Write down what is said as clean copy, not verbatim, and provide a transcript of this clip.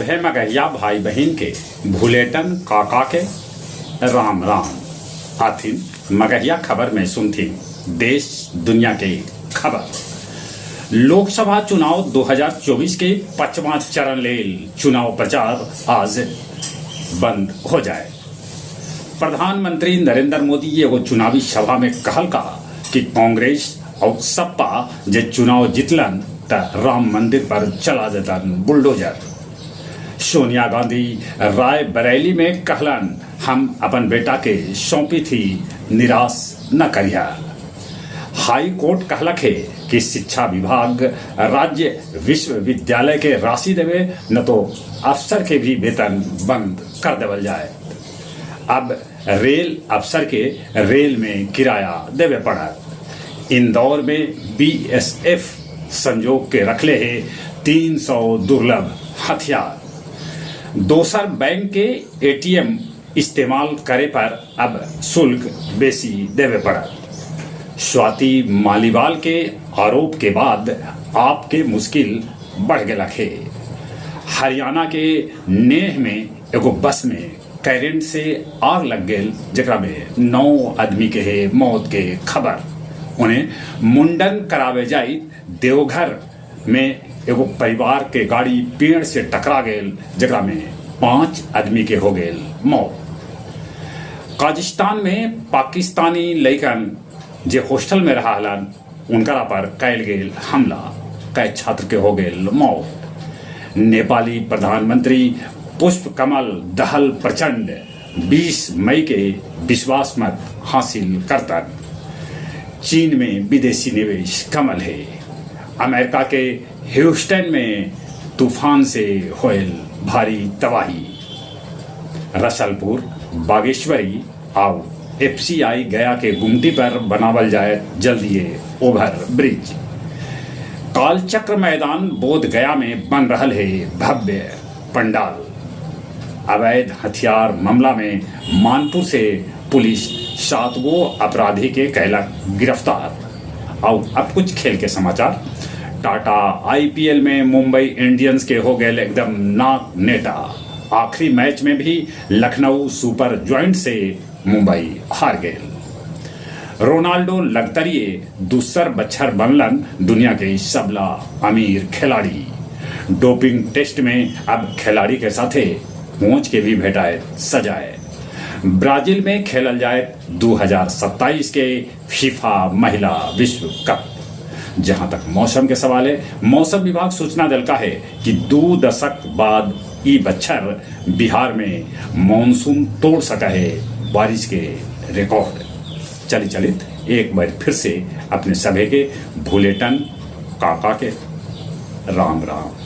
सभे मगहिया भाई बहिन के भुलेटन काका के राम राम। आथिन मगहिया खबर में सुनथिन देश दुनिया के खबर। लोकसभा चुनाव 2024 के पचवां चरण लेल चुनाव प्रचार आज बंद हो जाए। प्रधानमंत्री नरेंद्र मोदी एगो चुनावी सभा में कहल का कि कांग्रेस और सपा जे चुनाव जीतलन त राम मंदिर पर चला देतन बुलडोजर। सोनिया गांधी रायबरेली में कहलन, हम अपन बेटा के सौंपी थी, निराश न करिहा। हाई कोर्ट कहलक हे कि शिक्षा विभाग राज्य विश्वविद्यालय के राशि देवे, न तो अफसर के भी वेतन बंद कर देवल जाए। अब रेल अफसर के रेल में किराया देवे पड़त। इंदौर में बीएसएफ संजोग के रखले है 300 दुर्लभ हथियार। दोसर बैंक के एटीएम इस्तेमाल करे पर अब शुल्क बेसी देवे पड़त। स्वाति मालीवाल के आरोप के बाद आपके मुश्किल बढ़ गेलक हे। हरियाणा के नेह में एगो बस में करंट से आग लग गेल, जेकरा में 9 आदमी के है मौत के खबर। उन्हें मुंडन करावे जाई देवघर में एगो परिवार के गाड़ी पेड़ से टकरा गेल, जेकरा में 5 आदमी के हो गेल मौत। कजाकिस्तान में पाकिस्तानी लइकन जे हॉस्टल में रहा हलन, उनकरा पर कैल गेल हमला, कई छात्र के हो गेल मौत। नेपाली प्रधानमंत्री पुष्प कमल दहल प्रचंड 20 मई के विश्वास मत हासिल करतन। चीन में विदेशी निवेश कमल है। अमेरिका के ह्यूस्टन में तूफान से होयल भारी तबाही। रसलपुर, बागेश्वरी आउ एफसीआई गया के गुमटी पर बनावल जाए जल्दिए ओवर ब्रिज। कालचक्र मैदान बोध गया में बन रहल है भव्य पंडाल। अवैध हथियार मामला में मानपुर से पुलिस 7 गो अपराधी के कैलक गिरफ्तार। और अब कुछ खेल के समाचार। टाटा आईपीएल में मुंबई इंडियंस के हो गए एकदम नाक नेटा। आखिरी मैच में भी लखनऊ सुपर जॉइंट से मुंबई हार गए। रोनाल्डो लगतरिए दूसर बच्छर बनलन दुनिया के सबला अमीर खिलाड़ी। डोपिंग टेस्ट में अब खिलाड़ी के साथे कोच के भी भेटाए सजाए। ब्राजील में खेलल जाए 2027 के फीफा महिला विश्व कप। जहां तक मौसम के सवाल है, मौसम विभाग सूचना दिलका है कि 2 दशक बाद ई बच्छर बिहार में मानसून तोड़ सका है बारिश के रिकॉर्ड। चली चलित एक बार फिर से अपने सभे के भूलेटन काका के राम राम।